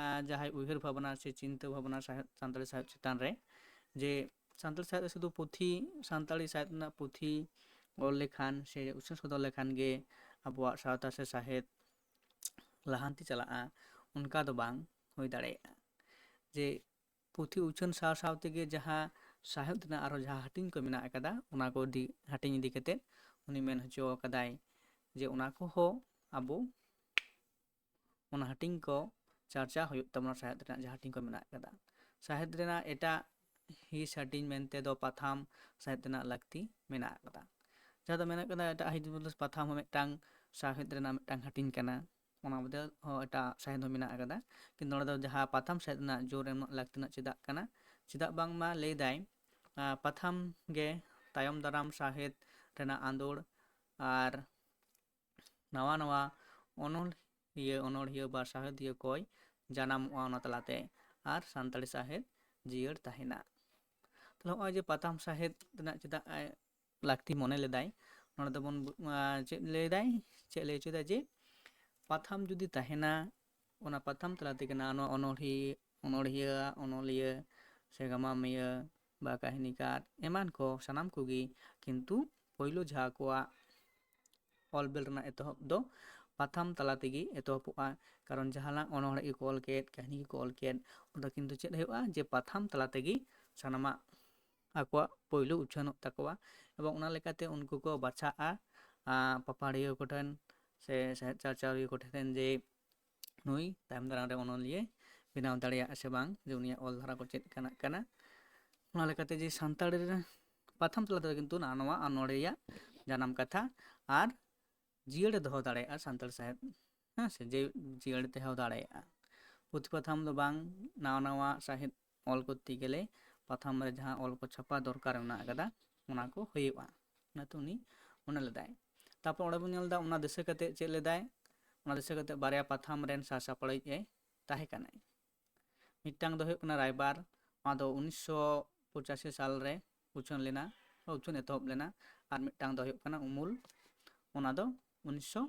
ᱟᱸ, ᱡᱟᱦᱟᱸᱭ ᱩᱭᱦᱟᱹᱨ ᱵᱷᱟᱵᱽᱱᱟ ᱥᱮ ᱪᱤᱱᱛᱟᱹ ᱵᱷᱟᱵᱽᱱᱟ ᱥᱟᱶᱦᱮᱫ, ᱥᱟᱱᱛᱟᱲᱤ ᱥᱟᱶᱦᱮᱫ ᱪᱮᱛᱟᱱ ᱨᱮ, ᱡᱮ ᱥᱟᱱᱛᱟᱲᱤ ᱥᱟᱶᱦᱮᱫ ᱨᱮ ᱥᱩᱫᱷᱩ ᱯᱩᱛᱷᱤ, ᱥᱟᱱᱛᱟᱲᱤ ᱥᱟᱶᱦᱮᱫ ᱨᱮᱱᱟᱜ ᱯᱩᱛᱷᱤ ᱚᱞ ᱞᱮᱠᱷᱟᱱ ᱥᱮ ᱩᱪᱷᱟᱹᱱ ᱥᱚᱫᱚᱨ ᱞᱮᱠᱷᱟᱱ ᱜᱮ ᱟᱵᱚᱣᱟᱜ ᱥᱟᱶᱛᱟ ᱥᱮ ᱥᱟᱶᱦᱮᱫ ᱞᱟᱦᱟᱱᱛᱤ ᱪᱟᱞᱟᱜᱼᱟ, ᱚᱱᱠᱟ ᱫᱚ ᱵᱟᱝ ᱦᱩᱭ ᱫᱟᱲᱮᱭᱟᱜᱼᱟ᱾ ᱡᱮ ᱯᱩᱛᱷᱤ ᱩᱪᱷᱟᱹᱱ ᱥᱟᱶ ᱥᱟᱶ ᱛᱮᱜᱮ ᱡᱟᱦᱟᱸ ᱥᱟᱶᱦᱮᱫ ᱨᱮᱱᱟᱜ ᱟᱨᱚ ᱡᱟᱦᱟᱸ ᱦᱟᱹᱴᱤᱧ ᱠᱚ ᱢᱮᱱᱟᱜ ᱟᱠᱟᱫᱟ, ᱚᱱᱟ ᱠᱚ ᱤᱫᱤ, ᱦᱟᱹᱴᱤᱧ ᱤᱫᱤ ᱠᱟᱛᱮᱫ ᱩᱱᱤ ᱢᱮᱱ ᱦᱚᱪᱚ ᱟᱠᱟᱫᱟᱭ ᱡᱮ ᱚᱱᱟ ᱠᱚᱦᱚᱸ ᱟᱵᱚ ᱚᱱᱟ ᱦᱟᱹᱴᱤᱧ ᱠᱚ ᱪᱟᱨᱪᱟ ᱦᱩᱭᱩᱜ ᱛᱟᱵᱚᱱᱟ, ᱥᱟᱶᱦᱮᱫ ᱨᱮᱱᱟᱜ ᱡᱟᱦᱟᱸ ᱦᱟᱹᱴᱤᱧ ᱠᱚ ᱢᱮᱱᱟᱜ ᱟᱠᱟᱫᱟ᱾ ᱥᱟᱶᱦᱮᱫ ᱨᱮᱱᱟᱜ ᱮᱴᱟᱜ ᱦᱤᱸᱥ ᱦᱟᱹᱴᱤᱧ ᱢᱮᱱᱛᱮ ᱫᱚ ᱯᱟᱛᱷᱟᱢ ᱥᱟᱶᱦᱮᱫ ᱨᱮᱱᱟᱜ ᱞᱟᱹᱠᱛᱤ ᱢᱮᱱᱟᱜ ᱟᱠᱟᱫᱟ᱾ ᱡᱟᱦᱟᱸ ᱫᱚ ᱢᱮᱱᱟᱜ ᱟᱠᱟᱫᱟ ᱮᱴᱟᱜ ᱦᱤᱸᱥ ᱵᱚᱞᱛᱮ ᱯᱟᱛᱷᱟᱢ ᱦᱚᱸ ᱢᱤᱫᱴᱟᱝ ᱥᱟᱶᱦᱮᱫ ᱨᱮᱱᱟᱜ ᱢᱤᱫᱴᱟᱝ ᱦᱟᱹᱴᱤᱧ ᱠᱟᱱᱟ, ᱚᱱᱟ ᱵᱚᱫᱚᱞ ᱦᱚᱸ ᱮᱴᱟᱜ ᱥᱟᱶᱦᱮᱫ ᱦᱚᱸ ᱢᱮᱱᱟᱜ ᱟᱠᱟᱫᱟ᱾ ᱠᱤᱱᱛᱩ ᱱᱚᱰᱮ ᱫᱚ ᱡᱟᱦᱟᱸ ᱯᱟᱛᱷᱟᱢ ᱥᱟᱶᱦᱮᱫ ᱨᱮᱱᱟᱜ ᱡᱳᱨ ᱮᱢ ᱞᱟᱹᱠᱛᱤ ᱨᱮᱱᱟᱜ ᱪᱮᱫᱟᱜ ᱠᱟᱱᱟ? ᱪᱮᱫᱟᱜ ᱵᱟᱝᱢᱟ ᱞᱟᱹᱭᱫᱟᱭ, ᱟᱸ, ᱯᱟᱛᱷᱟᱢ ᱜᱮ ᱛᱟᱭᱚᱢ ᱫᱟᱨᱟᱢ ᱥᱟᱶᱦᱮᱫ ᱨᱮᱱᱟᱜ ᱟᱸᱫᱳᱲ ᱟᱨ ᱱᱟᱣᱟ ᱱᱟᱣᱟ ᱚᱱᱚᱞᱤᱭᱟᱹ, ᱚᱱᱚᱲᱦᱤᱭᱟᱹ ᱵᱟ ᱥᱟᱶᱦᱮᱫᱤᱭᱟᱹ ᱠᱚᱭ ᱡᱟᱱᱟᱢᱚᱜᱼᱟ ᱚᱱᱟ ᱛᱟᱞᱟᱛᱮ, ᱟᱨ ᱥᱟᱱᱛᱟᱲᱤ ᱥᱟᱶᱦᱮᱫ ᱡᱤᱭᱟᱹᱲ ᱛᱟᱦᱮᱱᱟ᱾ ᱛᱟᱦᱞᱮ ᱱᱚᱜᱼᱚᱭ ᱡᱮ ᱯᱟᱛᱷᱟᱢ ᱥᱟᱶᱦᱮᱫ ᱨᱮᱱᱟᱜ ᱪᱮᱫᱟᱜ ᱮ ᱞᱟᱹᱠᱛᱤ ᱢᱚᱱᱮ ᱞᱮᱫᱟᱭ, ᱱᱚᱰᱮ ᱫᱚᱵᱚᱱ ᱵᱩ-, ᱟᱸ, ᱪᱮᱫ ᱞᱟᱹᱭᱫᱟᱭ, ᱪᱮᱫ ᱞᱟᱹᱭ ᱦᱚᱪᱚᱭᱫᱟᱭ ᱡᱮ ᱯᱟᱛᱷᱟᱢ ᱡᱩᱫᱤ ᱛᱟᱦᱮᱱᱟ, ᱚᱱᱟ ᱯᱟᱛᱷᱟᱢ ᱛᱟᱞᱟ ᱛᱮᱜᱮ ᱱᱟᱣᱟ ᱱᱟᱣᱟ ᱚᱱᱚᱲᱦᱤ-, ᱚᱱᱚᱲᱦᱤᱭᱟᱹ, ᱚᱱᱚᱞᱤᱭᱟᱹ ᱥᱮ ᱜᱟᱢᱟᱢᱤᱭᱟᱹ ᱵᱟ ᱠᱟᱹᱦᱱᱤᱠᱟᱨ ᱮᱢᱟᱱ ᱠᱚ ᱥᱟᱱᱟᱢ ᱠᱚᱜᱮ ᱠᱤᱱᱛᱩ ᱯᱳᱭᱞᱳ ᱡᱟᱦᱟᱸ ᱟᱠᱚᱣᱟᱜ ᱚᱞ ᱵᱮᱞ ᱨᱮᱱᱟᱜ ᱮᱛᱚᱦᱚᱵ ᱫᱚ ᱯᱟᱛᱷᱟᱢ ᱛᱟᱞᱟ ᱛᱮᱜᱮ ᱮᱛᱚᱦᱚᱵᱚᱜᱼᱟ᱾ ᱠᱟᱨᱚᱱ ᱡᱟᱦᱟᱱᱟᱜ ᱚᱱᱚᱬᱦᱮ ᱜᱮᱠᱚ ᱚᱞ ᱠᱮᱫ, ᱠᱟᱹᱦᱱᱤ ᱜᱮᱠᱚ ᱚᱞ ᱠᱮᱫ, ᱚᱸᱰᱮ ᱠᱤᱱᱛᱩ ᱪᱮᱫ ᱦᱩᱭᱩᱜᱼᱟ ᱡᱮ ᱯᱟᱛᱷᱟᱢ ᱛᱟᱞᱟ ᱛᱮᱜᱮ ᱥᱟᱱᱟᱢᱟᱜ ᱟᱠᱚᱣᱟᱜ ᱯᱳᱭᱞᱳ ᱩᱪᱷᱟᱹᱱᱚᱜ ᱛᱟᱠᱚᱣᱟ᱾ ᱮᱵᱚᱝ ᱚᱱᱟ ᱞᱮᱠᱟᱛᱮ ᱩᱱᱠᱩ ᱠᱚ ᱵᱟᱪᱷᱟᱜᱼᱟ, ᱟᱸ, ᱯᱟᱯᱟᱲᱤᱭᱟᱹ ᱠᱚᱴᱷᱮᱱ ᱥᱮ ᱥᱟᱶᱦᱮᱫ ᱪᱟᱨᱪᱟᱣᱤᱭᱟᱹ ᱠᱚᱴᱷᱮᱱ ᱡᱮ ᱱᱩᱭ ᱛᱟᱭᱚᱢ ᱫᱟᱨᱟᱢ ᱨᱮ ᱚᱱᱚᱞᱤᱭᱟᱹ ᱵᱮᱱᱟᱣ ᱫᱟᱲᱮᱭᱟᱜᱼᱟ ᱥᱮ ᱵᱟᱝ, ᱡᱮ ᱩᱱᱤᱭᱟᱜ ᱚᱞ ᱫᱷᱟᱨᱟ ᱠᱚ ᱪᱮᱫ ᱞᱮᱠᱟᱱᱟᱜ ᱠᱟᱱᱟ᱾ ᱚᱱᱟ ᱞᱮᱠᱟᱛᱮ ᱡᱮ ᱥᱟᱱᱛᱟᱲᱤ ᱨᱮ ᱯᱟᱛᱷᱟᱢ ᱛᱟᱞᱟ ᱛᱮᱫᱚ ᱠᱤᱱᱛᱩ ᱱᱟᱣᱟ ᱱᱟᱣᱟ ᱚᱱᱚᱬᱦᱮᱭᱟᱜ ᱡᱟᱱᱟᱢ ᱠᱟᱛᱷᱟ ᱟᱨ ᱡᱤᱭᱟᱹᱲ ᱮ ᱫᱚᱦᱚ ᱫᱟᱲᱮᱭᱟᱜᱼᱟ ᱥᱟᱱᱛᱟᱲ ᱥᱟᱶᱦᱮᱫ, ᱦᱮᱸ ᱥᱮ, ᱡᱮ ᱡᱤᱭᱟᱹᱲ ᱛᱟᱦᱮᱸ ᱫᱟᱲᱮᱭᱟᱜᱼᱟ᱾ ᱯᱩᱛᱷᱤ ᱯᱟᱛᱷᱟᱢ ᱫᱚ ᱵᱟᱝ, ᱱᱟᱣᱟ ᱱᱟᱣᱟ ᱥᱟᱶᱦᱮᱫ ᱚᱞ ᱠᱚᱨᱛᱮ ᱜᱮᱞᱮ ᱯᱟᱛᱷᱟᱢ ᱨᱮ ᱡᱟᱦᱟᱸ ᱚᱞ ᱠᱚ ᱪᱷᱟᱯᱟ ᱫᱚᱨᱠᱟᱨ ᱢᱮᱱᱟᱜ ᱟᱠᱟᱫᱟ, ᱚᱱᱟ ᱠᱚ ᱦᱩᱭᱩᱜᱼᱟ᱾ ᱚᱱᱟᱛᱮ ᱩᱱᱤ ᱚᱱᱟ ᱞᱮᱫᱟᱭ᱾ ᱛᱟᱨᱯᱚᱨ ᱚᱸᱰᱮ ᱵᱚᱱ ᱧᱮᱞ ᱮᱫᱟ, ᱚᱱᱟ ᱫᱤᱥᱟᱹ ᱠᱟᱛᱮ ᱪᱮᱫ ᱞᱮᱫᱟᱭ? ᱚᱱᱟ ᱫᱤᱥᱟᱹ ᱠᱟᱛᱮ ᱵᱟᱨᱭᱟ ᱯᱟᱛᱷᱟᱢ ᱨᱮᱱ ᱥᱟᱥᱟᱯᱲᱟᱣᱤᱡ ᱮ ᱛᱟᱦᱮᱸ ᱠᱟᱱᱟᱭ᱾ ᱢᱤᱫᱴᱟᱝ ᱫᱚ ᱦᱩᱭᱩᱜ ᱠᱟᱱᱟ ᱨᱟᱭᱵᱟᱨ, ᱚᱱᱟ ᱫᱚ ᱩᱱᱤᱥᱥᱚ ᱯᱚᱸᱪᱟᱥᱤ ᱥᱟᱞ ᱨᱮ ᱩᱪᱷᱟᱹᱱ ᱞᱮᱱᱟ, ᱩᱪᱷᱟᱹᱱ ᱮᱛᱚᱦᱚᱵ ᱞᱮᱱᱟ᱾ ᱟᱨ ᱢᱤᱫᱴᱟᱝ ᱫᱚ ᱦᱩᱭᱩᱜ ᱠᱟᱱᱟ ᱩᱢᱩᱞ, ᱚᱱᱟ ᱫᱚ ᱩᱱᱤᱥᱥᱚ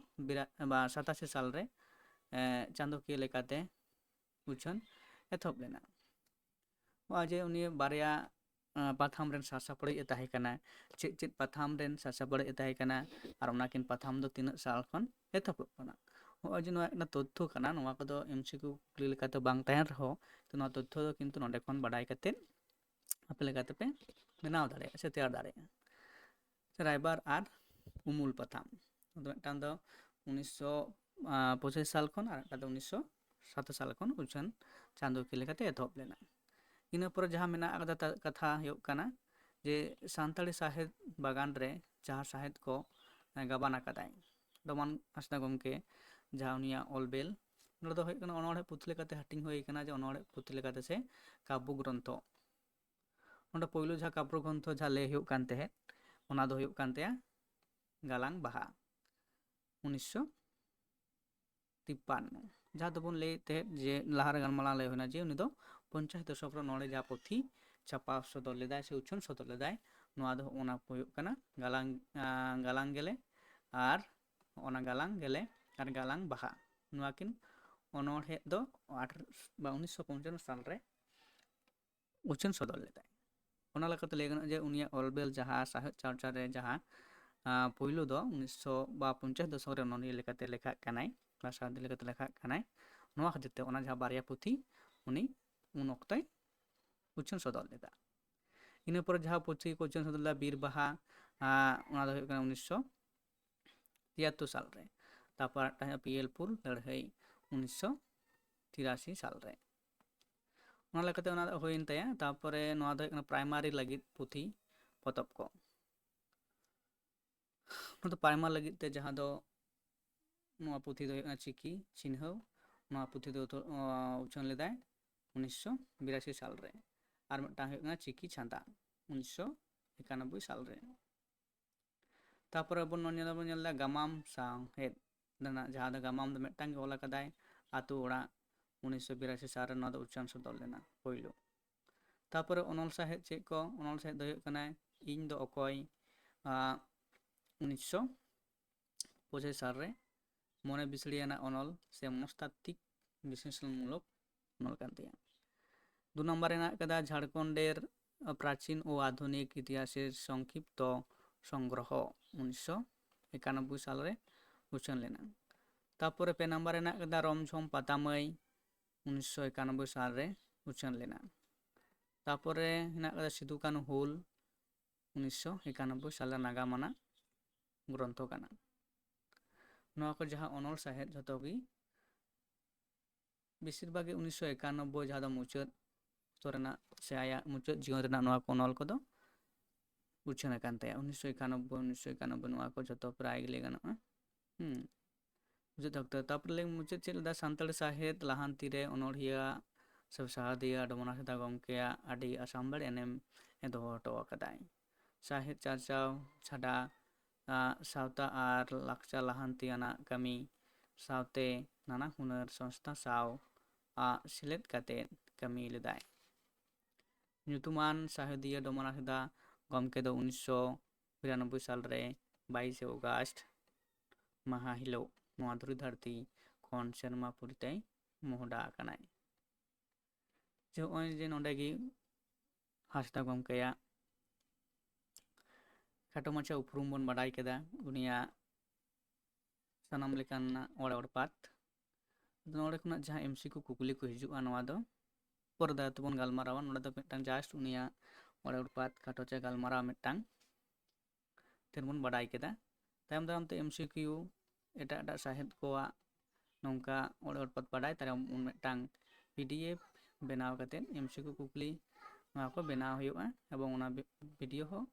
ᱥᱟᱛᱟᱥᱤ ᱥᱟᱞ ᱨᱮ, ᱮ, ᱪᱟᱸᱫᱚᱠᱤᱭᱟᱹ ᱞᱮᱠᱟᱛᱮ ᱩᱪᱷᱟᱹᱱ ᱮᱛᱚᱦᱚᱵ ᱞᱮᱱᱟ᱾ ᱱᱚᱜᱼᱚᱭ ᱡᱮ ᱩᱱᱤ ᱵᱟᱨᱭᱟ, ᱮ, ᱯᱟᱛᱷᱟᱢ ᱨᱮᱱ ᱥᱟᱥᱟᱯᱲᱟᱣᱤᱡ ᱮ ᱛᱟᱦᱮᱸ ᱠᱟᱱᱟ, ᱪᱮᱫ ᱪᱮᱫ ᱯᱟᱛᱷᱟᱢ ᱨᱮᱱ ᱥᱟᱥᱟᱯᱲᱟᱣᱤᱡ ᱮ ᱛᱟᱦᱮᱸ ᱠᱟᱱᱟ, ᱟᱨ ᱚᱱᱟᱠᱤᱱ ᱯᱟᱛᱷᱟᱢ ᱫᱚ ᱛᱤᱱᱟᱹᱜ ᱥᱟᱞ ᱠᱷᱚᱱ ᱮᱛᱚᱦᱚᱵᱚᱜ ᱠᱟᱱᱟ? ᱱᱚᱜᱼᱚᱭ ᱡᱮ ᱱᱚᱣᱟ ᱢᱤᱫᱴᱟᱝ ᱛᱚᱛᱛᱷᱚ ᱠᱟᱱᱟ, ᱱᱚᱣᱟ ᱠᱚᱫᱚ ᱮᱢᱥᱤᱠᱤᱭᱩ ᱠᱩᱠᱞᱤ ᱞᱮᱠᱟᱛᱮ ᱵᱟᱝ ᱛᱟᱦᱮᱱ ᱨᱮᱦᱚᱸ, ᱛᱚ ᱱᱚᱣᱟ ᱛᱚᱛᱛᱷᱚ ᱫᱚ ᱠᱤᱱᱛᱩ ᱱᱚᱰᱮ ᱠᱷᱚᱱ ᱵᱟᱰᱟᱭ ᱠᱟᱛᱮ ᱟᱯᱮ ᱞᱮᱠᱟ ᱛᱮᱯᱮ ᱵᱮᱱᱟᱣ ᱫᱟᱲᱮᱭᱟᱜᱼᱟ ᱥᱮ ᱛᱮᱭᱟᱨ ᱫᱟᱲᱮᱭᱟᱜᱼᱟ᱾ ᱨᱟᱭᱵᱟᱨ ᱟᱨ ᱩᱢᱩᱞ ᱯᱟᱛᱷᱟᱢ, ᱟᱫᱚ ᱢᱤᱫᱴᱟᱝ ᱫᱚ ᱩᱱᱤᱥᱥᱚ ᱯᱚᱸᱪᱤᱥ ᱥᱟᱞ ᱠᱷᱚᱱ, ᱟᱨ ᱢᱤᱫᱴᱟᱝ ᱫᱚ ᱩᱱᱤᱥᱥᱚ ᱥᱟᱛ ᱥᱟᱞ ᱠᱷᱚᱱ ᱩᱪᱷᱟᱹᱱ ᱪᱟᱸᱫᱚᱠᱤᱭᱟᱹ ᱞᱮᱠᱟᱛᱮ ᱮᱛᱚᱦᱚᱵ ᱞᱮᱱᱟ᱾ ᱤᱱᱟᱹ ᱯᱚᱨᱮ ᱡᱟᱦᱟᱸ ᱢᱮᱱᱟᱜ ᱟᱠᱟᱫᱟ, ᱛᱟ-, ᱠᱟᱛᱷᱟ ᱦᱩᱭᱩᱜ ᱠᱟᱱᱟ ᱡᱮ ᱥᱟᱱᱛᱟᱲᱤ ᱥᱟᱶᱦᱮᱫ ᱵᱟᱜᱟᱱ ᱨᱮ ᱡᱟᱦᱟᱸ ᱥᱟᱶᱦᱮᱫ ᱠᱚ, ᱮ, ᱜᱟᱵᱟᱱ ᱟᱠᱟᱫᱟᱭ ᱰᱚᱢᱟᱱ ᱦᱟᱸᱥᱫᱟ ᱜᱚᱢᱠᱮ, ᱡᱟᱦᱟᱸ ᱩᱱᱤᱭᱟᱜ ᱚᱞ ᱵᱮᱞ, ᱱᱚᱰᱮ ᱫᱚ ᱦᱩᱭᱩᱜ ᱠᱟᱱᱟ ᱚᱱᱚᱬᱦᱮ ᱯᱩᱛᱷᱤ ᱞᱮᱠᱟᱛᱮ ᱦᱟᱹᱴᱤᱧ ᱦᱩᱭ ᱟᱠᱟᱱᱟ, ᱡᱮ ᱚᱱᱚᱬᱦᱮ ᱯᱩᱛᱷᱤ ᱞᱮᱠᱟᱛᱮ ᱥᱮ ᱠᱟᱵᱽᱵᱚ ᱜᱨᱚᱱᱛᱷᱚ᱾ ᱱᱚᱰᱮ ᱯᱳᱭᱞᱳ ᱡᱟᱦᱟᱸ ᱠᱟᱵᱽᱵᱚ ᱜᱨᱚᱱᱛᱷᱚ ᱡᱟᱦᱟᱸ ᱞᱟᱹᱭ ᱦᱩᱭᱩᱜ ᱠᱟᱱ ᱛᱟᱦᱮᱸᱫ, ᱚᱱᱟ ᱫᱚ ᱦᱩᱭᱩᱜ ᱠᱟᱱ ᱛᱟᱭᱟ ᱜᱟᱞᱟᱝ ᱵᱟᱦᱟ, ᱩᱱᱤᱥᱥᱚ ᱛᱤᱯᱯᱟᱱᱱᱚ, ᱡᱟᱦᱟᱸ ᱫᱚᱵᱚᱱ ᱞᱟᱹᱭᱮᱫ ᱛᱟᱦᱮᱸᱫ ᱡᱮ ᱞᱟᱦᱟᱨᱮ ᱜᱟᱞᱢᱟᱨᱟᱣ ᱞᱟᱹᱭ ᱦᱩᱭᱱᱟ ᱡᱮ ᱩᱱᱤ ᱫᱚ ᱯᱚᱧᱪᱟᱥ ᱫᱚᱥᱚᱠ ᱨᱮ ᱱᱚᱰᱮ ᱡᱟᱦᱟᱸ ᱯᱩᱛᱷᱤ ᱪᱷᱟᱯᱟ ᱥᱚᱫᱚᱨ ᱞᱮᱫᱟᱭ ᱥᱮ ᱩᱪᱷᱟᱹᱱ ᱥᱚᱫᱚᱨ ᱞᱮᱫᱟᱭ, ᱱᱚᱣᱟ ᱫᱚ ᱚᱱᱟ ᱦᱩᱭᱩᱜ ᱠᱟᱱᱟ ᱜᱟᱞᱟᱝ, ᱟᱸ, ᱜᱟᱞᱟᱝ ᱜᱮᱞᱮ ᱟᱨ ᱚᱱᱟ ᱜᱟᱞᱟᱝ ᱜᱮᱞᱮ ᱟᱨ ᱜᱟᱞᱟᱝ ᱵᱟᱦᱟ, ᱱᱚᱣᱟ ᱠᱤᱱ ᱚᱱᱚᱬᱦᱮ ᱫᱚ ᱟᱴᱷᱟᱨᱚ ᱵᱟ ᱩᱱᱤᱥᱥᱚ ᱯᱚᱧᱪᱟᱱᱱᱚ ᱥᱟᱞ ᱨᱮ ᱩᱪᱷᱟᱹᱱ ᱥᱚᱫᱚᱨ ᱞᱮᱫᱟᱭ᱾ ᱚᱱᱟ ᱞᱮᱠᱟᱛᱮ ᱞᱟᱹᱭ ᱜᱟᱱᱚᱜᱼᱟ ᱡᱮ ᱩᱱᱤᱭᱟᱜ ᱚᱞ ᱵᱮᱞ ᱡᱟᱦᱟᱸ ᱥᱟᱶᱦᱮᱫ ᱪᱟᱨᱪᱟ ᱨᱮ ᱡᱟᱦᱟᱸ, ᱟᱸ, ᱯᱳᱭᱞᱳ ᱫᱚ ᱩᱱᱤᱥᱥᱚ ᱵᱟ ᱯᱚᱧᱪᱟᱥ ᱫᱚᱥᱚᱠ ᱨᱮ ᱚᱱᱚᱞᱤᱭᱟᱹ ᱞᱮᱠᱟᱛᱮ ᱞᱮᱠᱷᱟᱜ ᱠᱟᱱᱟᱭ, ᱵᱟ ᱥᱟᱶᱦᱮᱫᱤᱭᱟᱹ ᱞᱮᱠᱟᱛᱮ ᱞᱮᱠᱷᱟᱜ ᱠᱟᱱᱟᱭ᱾ ᱱᱚᱣᱟ ᱠᱷᱟᱹᱛᱤᱨ ᱛᱮ ᱚᱱᱟ ᱡᱟᱦᱟᱸ ᱵᱟᱨᱭᱟ ᱯᱩᱛᱷᱤ ᱩᱱᱤ ᱩᱱ ᱚᱠᱛᱚᱭ ᱩᱪᱷᱟᱹᱱ ᱥᱚᱫᱚᱨ ᱞᱮᱫᱟ᱾ ᱤᱱᱟᱹ ᱯᱚᱨᱮ ᱡᱟᱦᱟᱸ ᱯᱩᱛᱷᱤ ᱠᱚ ᱩᱪᱷᱟᱹᱱ ᱥᱚᱫᱚᱨ ᱞᱮᱫᱟ ᱵᱤᱨ ᱵᱟᱦᱟ, ᱟᱸ, ᱚᱱᱟ ᱫᱚ ᱦᱩᱭᱩᱜ ᱠᱟᱱᱟ ᱩᱱᱤᱥᱥᱚ ᱛᱤᱭᱟᱛᱛᱳᱨ ᱥᱟᱞ ᱨᱮ᱾ ᱛᱟᱨᱯᱚᱨ ᱟᱨ ᱢᱤᱫᱴᱟᱝ ᱦᱩᱭᱩᱜᱼᱟ ᱯᱤᱭᱮᱞᱯᱩᱨ ᱞᱟᱹᱲᱦᱟᱹᱭ, ᱩᱱᱤᱥᱥᱚ ᱛᱤᱨᱟᱥᱤ ᱥᱟᱞ ᱨᱮ᱾ ᱚᱱᱟ ᱞᱮᱠᱟᱛᱮ ᱚᱱᱟ ᱫᱚ ᱦᱩᱭᱮᱱ ᱛᱟᱭᱟ᱾ ᱛᱟᱨᱯᱚᱨᱮ ᱱᱚᱣᱟ ᱫᱚ ᱦᱩᱭᱩᱜ ᱠᱟᱱᱟ ᱯᱨᱟᱭᱢᱟᱨᱤ ᱞᱟᱹᱜᱤᱫ ᱯᱩᱛᱷᱤ ᱯᱚᱛᱚᱵ ᱠᱚ᱾ ᱱᱚᱣᱟ ᱫᱚ ᱯᱨᱟᱭᱢᱟᱨ ᱞᱟᱹᱜᱤᱫ ᱛᱮ ᱡᱟᱦᱟᱸ ᱫᱚ ᱱᱚᱣᱟ ᱯᱩᱛᱷᱤ ᱫᱚ ᱦᱩᱭᱩᱜ ᱠᱟᱱᱟ ᱪᱤᱠᱤ ᱪᱤᱱᱦᱟᱹᱣ᱾ ᱱᱚᱣᱟ ᱯᱩᱛᱷᱤ ᱫᱚ ᱛᱚ, ᱚ, ᱩᱪᱷᱟᱹᱱ ᱞᱮᱫᱟᱭ ᱩᱱᱤᱥᱥᱚ ᱵᱤᱨᱟᱥᱤ ᱥᱟᱞ ᱨᱮ᱾ ᱟᱨ ᱢᱤᱫᱴᱟᱝ ᱦᱩᱭᱩᱜ ᱠᱟᱱᱟ ᱪᱤᱠᱤ ᱪᱷᱟᱸᱫᱟ, ᱩᱱᱤᱥᱥᱚ ᱮᱠᱟᱱᱚᱵᱵᱳᱭ ᱥᱟᱞ ᱨᱮ᱾ ᱛᱟᱯᱚᱨᱮ ᱵᱚᱱ ᱱᱚᱣᱟ ᱧᱮᱞ ᱫᱟᱵᱚᱱ, ᱧᱮᱞ ᱮᱫᱟ ᱜᱟᱢᱟᱢ ᱥᱟᱶᱦᱮᱫ ᱨᱮᱱᱟᱜ, ᱡᱟᱦᱟᱸ ᱫᱚ ᱜᱟᱢᱟᱢ ᱫᱚ ᱢᱤᱫᱴᱟᱝ ᱜᱮ ᱚᱞ ᱟᱠᱟᱫᱟᱭ, ᱟᱛᱳ ᱚᱲᱟᱜ, ᱩᱱᱤᱥᱥᱚ ᱵᱤᱨᱟᱥᱤ ᱥᱟᱞ ᱨᱮ ᱱᱚᱣᱟ ᱫᱚ ᱩᱪᱷᱟᱹᱱ ᱥᱚᱫᱚᱨ ᱞᱮᱱᱟ ᱯᱳᱭᱞᱳ᱾ ᱛᱟᱯᱚᱨᱮ ᱚᱱᱚᱞ ᱥᱟᱶᱦᱮᱫ ᱪᱮᱫ ᱠᱚ? ᱚᱱᱚᱞ ᱥᱟᱶᱦᱮᱫ ᱫᱚ ᱦᱩᱭᱩᱜ ᱠᱟᱱᱟ ᱤᱧ ᱫᱚ ᱚᱠᱚᱭ, ᱟᱜ, ᱩᱱᱤᱥᱥᱚ ᱯᱚᱸᱪᱤᱥ ᱥᱟᱞ ᱨᱮ ᱢᱚᱱᱮ ᱵᱤᱥᱲᱤᱭᱟᱱᱟᱜ ᱚᱱᱚᱞ ᱥᱮ ᱢᱚᱱᱚᱥᱛᱟᱛᱛᱤᱠ ᱵᱤᱥᱞᱮᱥᱚᱱᱢᱩᱞᱚᱠ ᱚᱱᱚᱞ ᱠᱟᱱ ᱛᱟᱭᱟ᱾ ᱫᱩ ᱱᱟᱢᱵᱟᱨ ᱨᱮ ᱦᱮᱱᱟᱜ ᱟᱠᱟᱫᱟ ᱡᱷᱟᱲᱠᱷᱚᱸᱰᱮᱨ ᱯᱨᱟᱪᱤᱱ ᱳ ᱟᱫᱷᱩᱱᱤᱠ ᱤᱛᱤᱦᱟᱥᱮᱨ ᱥᱚᱝᱠᱷᱤᱯᱛᱚ ᱥᱚᱝᱜᱨᱚᱦᱚ, ᱩᱱᱤᱥᱥᱚ ᱮᱠᱟᱱᱚᱵᱵᱳᱭ ᱥᱟᱞ ᱨᱮ ᱩᱪᱷᱟᱹᱱ ᱞᱮᱱᱟ᱾ ᱛᱟᱯᱚᱨᱮ ᱯᱮ ᱱᱟᱢᱵᱟᱨ ᱨᱮ ᱦᱮᱱᱟᱜ ᱟᱠᱟᱫᱟ ᱨᱚᱢᱡᱷᱚᱢ ᱯᱟᱛᱟᱢᱟᱹᱭ, ᱩᱱᱤᱥᱥᱚ ᱮᱠᱟᱱᱚᱵᱵᱳᱭ ᱥᱟᱞ ᱨᱮ ᱩᱪᱷᱟᱹᱱ ᱞᱮᱱᱟ᱾ ᱛᱟᱯᱚᱨᱮ ᱦᱮᱱᱟᱜ ᱟᱠᱟᱫᱟ ᱥᱤᱫᱩ ᱠᱟᱹᱱᱦᱩ ᱦᱩᱞ, ᱩᱱᱤᱥᱥᱚ ᱮᱠᱟᱱᱚᱵᱵᱳᱭ ᱥᱟᱞ ᱨᱮ ᱱᱟᱜᱟᱢ ᱟᱱᱟᱜ ᱜᱨᱚᱱᱛᱷᱚ ᱠᱟᱱᱟ᱾ ᱱᱚᱣᱟ ᱠᱚ ᱡᱟᱦᱟᱸ ᱚᱱᱚᱞ ᱥᱟᱶᱦᱮᱫ, ᱡᱷᱚᱛᱚ ᱜᱮ ᱵᱮᱥᱤᱨ ᱵᱷᱟᱜᱽ ᱜᱮ ᱩᱱᱤᱥᱥᱚ ᱮᱠᱟᱱᱚᱵᱵᱳᱭ, ᱡᱟᱦᱟᱸ ᱫᱚ ᱢᱩᱪᱟᱹᱫ ᱚᱠᱛᱚ ᱨᱮᱱᱟᱜ ᱥᱮ ᱟᱭᱟᱜ ᱢᱩᱪᱟᱹᱫ ᱡᱤᱭᱚᱱ ᱨᱮᱱᱟᱜ ᱱᱚᱣᱟ ᱠᱚ ᱚᱱᱚᱞ ᱠᱚᱫᱚ ᱩᱪᱷᱟᱹᱱ ᱟᱠᱟᱱ ᱛᱟᱭᱟ᱾ ᱩᱱᱤᱥᱥᱚ ᱮᱠᱟᱱᱚᱵᱵᱳᱭ, ᱩᱱᱤᱥᱥᱚ ᱮᱠᱟᱱᱚᱵᱵᱳᱭ, ᱱᱚᱣᱟ ᱠᱚ ᱡᱷᱚᱛᱚ ᱯᱨᱟᱭ ᱜᱮ ᱞᱟᱹᱭ ᱜᱟᱱᱚᱜᱼᱟ᱾ ᱦᱩᱸ᱾ ᱢᱩᱪᱟᱹᱫ ᱚᱠᱛᱚ, ᱛᱟᱨᱯᱚᱨᱮ ᱞᱮ ᱢᱩᱪᱟᱹᱫ ᱪᱮᱫ ᱞᱮᱫᱟ, ᱥᱟᱱᱛᱟᱲᱤ ᱥᱟᱶᱦᱮᱫ ᱞᱟᱦᱟᱱᱛᱤ ᱨᱮ ᱚᱱᱚᱲᱦᱤᱭᱟᱹ ᱥᱮ ᱥᱟᱦᱟᱫᱤᱭᱟᱹ ᱰᱚᱢᱚᱱᱟᱥᱮᱫᱟ ᱜᱚᱢᱠᱮᱭᱟᱜ ᱟᱹᱰᱤ ᱟᱥᱟᱢᱵᱮᱲ ᱮᱱᱮᱢ ᱮ ᱫᱚᱦᱚ ᱦᱚᱴᱚ ᱟᱠᱟᱫᱟᱭ᱾ ᱥᱟᱶᱦᱮᱫ ᱪᱟᱨᱪᱟᱣ ᱪᱷᱟᱰᱟ, ᱟᱜ, ᱥᱟᱶᱛᱟ ᱟᱨ ᱞᱟᱠᱪᱟᱨ ᱞᱟᱦᱟᱱᱛᱤ ᱟᱱᱟᱜ ᱠᱟᱹᱢᱤ ᱥᱟᱶᱛᱮ ᱱᱟᱱᱟ ᱦᱩᱱᱟᱹᱨ ᱥᱚᱝᱥᱛᱷᱟ ᱥᱟᱶ ᱟᱜ ᱥᱮᱞᱮᱫ ᱠᱟᱛᱮ ᱠᱟᱹᱢᱤ ᱞᱮᱫᱟᱭ᱾ ᱧᱩᱛᱩᱢᱟᱱ ᱥᱟᱶᱦᱮᱫᱤᱭᱟᱹ ᱰᱚᱢᱚᱱᱟᱥᱮᱫᱟ ᱜᱚᱢᱠᱮ ᱫᱚ ᱩᱱᱤᱥᱥᱚ ᱵᱤᱨᱟᱱᱚᱵᱵᱳᱭ ᱥᱟᱞ ᱨᱮ ᱵᱟᱭᱤᱥᱮ ᱚᱜᱟᱥᱴ ᱢᱟᱦᱟ ᱦᱤᱞᱳᱜ ᱱᱚᱣᱟ ᱫᱷᱩᱲᱤ ᱫᱷᱟᱹᱨᱛᱤ ᱠᱷᱚᱱ ᱥᱮᱨᱢᱟ ᱯᱩᱨᱤ ᱛᱮᱭ ᱢᱚᱦᱰᱟ ᱟᱠᱟᱱᱟᱭ᱾ ᱡᱮ ᱱᱚᱜᱼᱚᱭ ᱡᱮ ᱱᱚᱰᱮ ᱜᱮ ᱦᱟᱸᱥᱫᱟ ᱜᱚᱢᱠᱮᱭᱟᱜ ᱠᱷᱟᱴᱚ ᱢᱟᱪᱷᱟ ᱩᱯᱨᱩᱢ ᱵᱚᱱ ᱵᱟᱰᱟᱭ ᱠᱮᱫᱟ, ᱩᱱᱤᱭᱟᱜ ᱥᱟᱱᱟᱢ ᱞᱮᱠᱟᱱᱟᱜ ᱚᱲᱮ ᱚᱲᱯᱟᱛ᱾ ᱟᱫᱚ ᱱᱚᱰᱮ ᱠᱷᱚᱱᱟᱜ ᱡᱟᱦᱟᱸ ᱮᱢᱥᱤᱠᱤᱭᱩ ᱠᱩᱠᱞᱤ ᱠᱚ ᱦᱤᱡᱩᱜᱼᱟ, ᱱᱚᱣᱟ ᱫᱚ ᱯᱚᱨᱮ ᱫᱟᱨᱟᱭ ᱛᱮᱵᱚᱱ ᱜᱟᱞᱢᱟᱨᱟᱣᱟ᱾ ᱱᱚᱰᱮ ᱫᱚ ᱢᱤᱫᱴᱟᱝ just ᱩᱱᱤᱭᱟᱜ ᱚᱲᱮ ᱚᱲᱯᱟᱛ ᱠᱷᱟᱴᱚ ᱪᱟ ᱜᱟᱞᱢᱟᱨᱟᱣ ᱢᱤᱫᱴᱟᱝ ᱛᱮᱵᱚᱱ ᱵᱟᱰᱟᱭ ᱠᱮᱫᱟ᱾ ᱛᱟᱭᱚᱢ ᱫᱟᱨᱟᱢ ᱛᱮ ᱮᱢᱥᱤᱠᱤᱭᱩ ᱮᱴᱟᱜ ᱮᱴᱟᱜ ᱥᱟᱶᱦᱮᱫ ᱠᱚᱣᱟᱜ ᱱᱚᱝᱠᱟ ᱚᱲᱮ ᱚᱲᱯᱟᱛ ᱵᱟᱰᱟᱭ, ᱛᱟᱭᱚᱢ ᱩᱱ ᱢᱤᱫᱴᱟᱝ ᱯᱤᱰᱤᱮᱯᱷ ᱵᱮᱱᱟᱣ ᱠᱟᱛᱮᱫ ᱮᱢᱥᱤᱠᱤᱭᱩ ᱠᱩᱠᱞᱤ ᱱᱚᱣᱟ ᱠᱚ ᱵᱮᱱᱟᱣ ᱦᱩᱭᱩᱜᱼᱟ ᱮᱵᱚᱝ ᱚᱱᱟ ᱵᱷᱤᱰᱤᱭᱳ ᱦᱚᱸ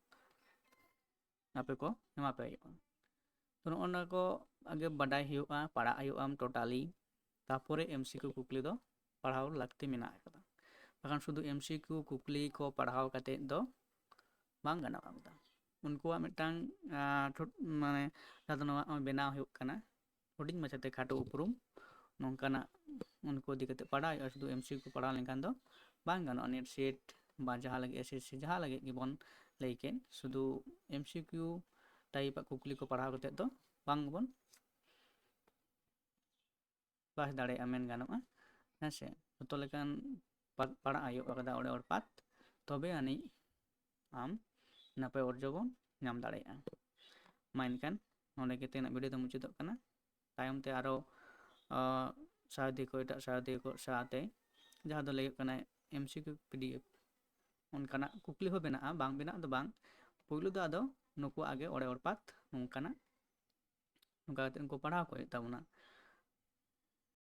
ᱟᱯᱮ ᱠᱚ ᱮᱢᱟ ᱯᱮ ᱦᱩᱭᱩᱜᱼᱟ᱾ ᱛᱚ ᱱᱚᱜᱼᱚ ᱱᱚᱣᱟ ᱠᱚ ᱟᱜᱮ ᱵᱟᱰᱟᱭ ᱦᱩᱭᱩᱜᱼᱟ, ᱯᱟᱲᱦᱟᱜ ᱦᱩᱭᱩᱜᱼᱟ ᱴᱳᱴᱟᱞᱤ, ᱛᱟᱯᱚᱨᱮ ᱮᱢᱥᱤᱠᱤᱭᱩ ᱠᱩᱠᱞᱤ ᱫᱚ ᱯᱟᱲᱦᱟᱣ ᱞᱟᱹᱠᱛᱤ ᱢᱮᱱᱟᱜ ᱟᱠᱟᱫᱟ᱾ ᱵᱟᱠᱷᱟᱱ ᱥᱩᱫᱷᱩ ᱮᱢᱥᱤᱠᱤᱭᱩ ᱠᱩᱠᱞᱤ ᱠᱚ ᱯᱟᱲᱦᱟᱣ ᱠᱟᱛᱮᱫ ᱫᱚ ᱵᱟᱝ ᱜᱟᱱᱚᱜᱼᱟ ᱚᱱᱠᱟ᱾ ᱩᱱᱠᱩᱣᱟᱜ ᱢᱤᱫᱴᱟᱝ ᱟᱸ, ᱴᱷᱩᱴ-, ᱢᱟᱱᱮ ᱡᱟᱦᱟᱸ ᱫᱚ ᱱᱚᱣᱟ ᱱᱚᱜᱼᱚᱭ ᱵᱮᱱᱟᱣ ᱦᱩᱭᱩᱜ ᱠᱟᱱᱟ, ᱦᱩᱰᱤᱧ ᱢᱟᱪᱷᱟᱛᱮ ᱠᱷᱟᱴᱚ ᱩᱯᱨᱩᱢ, ᱱᱚᱝᱠᱟᱱᱟᱜ ᱩᱱᱠᱩ ᱤᱫᱤ ᱠᱟᱛᱮ ᱯᱟᱲᱦᱟᱣ ᱦᱩᱭᱩᱜᱼᱟ᱾ ᱥᱩᱫᱷᱩ ᱮᱢᱥᱤᱠᱤᱭᱩ ᱯᱟᱲᱦᱟᱣ ᱞᱮᱱᱠᱷᱟᱱ ᱫᱚ ᱵᱟᱝ ᱜᱟᱱᱚᱜᱼᱟ᱾ ᱱᱮᱴ ᱥᱮᱴ ᱵᱟ ᱡᱟᱦᱟᱸ ᱞᱟᱹᱜᱤᱫ, ᱮᱥᱮᱥᱥᱤ ᱡᱟᱦᱟᱸ ᱞᱟᱹᱜᱤᱫ ᱜᱮᱵᱚᱱ ᱞᱟᱹᱭ ᱠᱮᱫ, ᱥᱩᱫᱷᱩ ᱮᱢᱥᱤᱠᱤᱭᱩ ᱴᱟᱭᱤᱯ ᱟᱜ ᱠᱩᱠᱞᱤ ᱠᱚ ᱯᱟᱲᱦᱟᱣ ᱠᱟᱛᱮ ᱫᱚ ᱵᱟᱝ ᱵᱚᱱ ᱯᱟᱥ ᱫᱟᱲᱮᱭᱟᱜᱼᱟ ᱢᱮᱱ ᱜᱟᱱᱚᱜᱼᱟ᱾ ᱦᱮᱸ ᱥᱮ, ᱡᱚᱛᱚ ᱞᱮᱠᱟᱱ ᱯᱟ-, ᱯᱟᱲᱦᱟᱜ ᱦᱩᱭᱩᱜ ᱠᱟᱫᱟ ᱚᱲᱮ ᱚᱲᱯᱟᱛ, ᱛᱚᱵᱮ ᱟᱹᱱᱤᱡ ᱟᱢ ᱱᱟᱯᱟᱭ ᱚᱨᱡᱚ ᱵᱚᱱ ᱧᱟᱢ ᱫᱟᱲᱮᱭᱟᱜᱼᱟ᱾ ᱢᱟ ᱮᱱᱠᱷᱟᱱ ᱱᱚᱰᱮ ᱜᱮ ᱛᱮᱦᱮᱧᱟᱜ ᱵᱷᱤᱰᱤᱭᱳ ᱫᱚ ᱢᱩᱪᱟᱹᱫᱚᱜ ᱠᱟᱱᱟ᱾ ᱛᱟᱭᱚᱢ ᱛᱮ ᱟᱨᱚ, ᱟᱸ, ᱥᱟᱶᱦᱮᱫᱤᱭᱟᱹ ᱠᱚ, ᱮᱴᱟᱜ ᱥᱟᱶᱦᱮᱫᱤᱭᱟᱹ ᱠᱚ ᱥᱟᱶᱛᱮ ᱡᱟᱦᱟᱸ ᱫᱚ ᱞᱟᱹᱭᱚᱜ ᱠᱟᱱᱟ ᱮᱢᱥᱤᱠᱤᱭᱩ ᱯᱤᱰᱤᱮᱯᱷ, ᱚᱱᱠᱟᱱᱟᱜ ᱠᱩᱠᱞᱤ ᱦᱚᱸ ᱢᱮᱱᱟᱜᱼᱟ, ᱵᱟᱝ ᱵᱮᱱᱟᱜ ᱫᱚ ᱵᱟᱝ᱾ ᱯᱳᱭᱞᱳ ᱫᱚ ᱟᱫᱚ ᱱᱩᱠᱩᱣᱟᱜ ᱜᱮ ᱚᱲᱮ ᱚᱲᱯᱟᱛ ᱱᱚᱝᱠᱟᱱᱟᱜ, ᱱᱚᱝᱠᱟ ᱠᱟᱛᱮ ᱩᱱᱠᱩ ᱯᱟᱲᱦᱟᱣ ᱠᱚ ᱦᱩᱭᱩᱜ ᱛᱟᱵᱚᱱᱟ᱾